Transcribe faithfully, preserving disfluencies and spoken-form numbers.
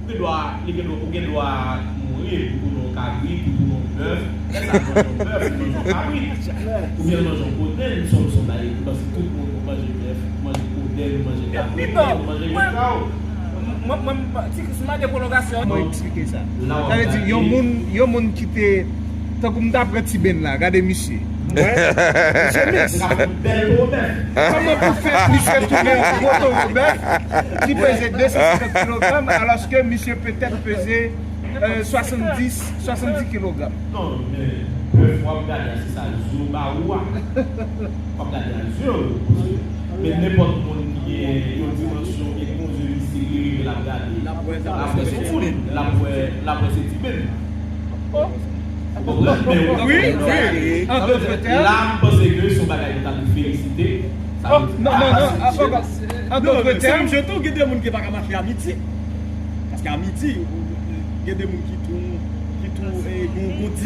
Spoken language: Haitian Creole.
Ou gen dwa, li gen dwa, ou gen dwa mouri pou tounen yon kabrit, pou tounen yon bèf. Lè sa, manje yon bèf, manje yon kabrit. Oubyen manje yon kodenn, sòm, sòm, bagay, paske tout moun manje bèf, manje kodenn, manje kabrit, manje yon kaw. Mwen, mwen, mwen, ti Kris, m mande pwolongasyon. Mwen eksplike sa. Sa vle di, yon moun, yon moun ki te, tankou m ta pran Ti Ben la, gade misye. Misye mens. Kòman pou fè misye tounen yon gwo towo bèf ki peze de san senkant kilogram, alòske misye petèt peze euh, swasanndis, swasanndis kilogram? Non, men bèf w ap gade a, se sa zo ba ou a. W ap gade a zo. Men nenpòt moun ki gen yon dimansyon, gen yon zo misye li rive l ap gade. L ap wè se moun, l ap wè, l ap wè se Ti Ben. Ou konprann? Men wi, wi. An dòt tèm, la, m panse ke se yon bagay nou ta dwe felisite. Sa vle di, non, non, non, an dòt tèm, je tou, gen de moun ki pa ka mache a midi. Paske a midi, gen de moun ki tou, ki tou, eh, gon, gon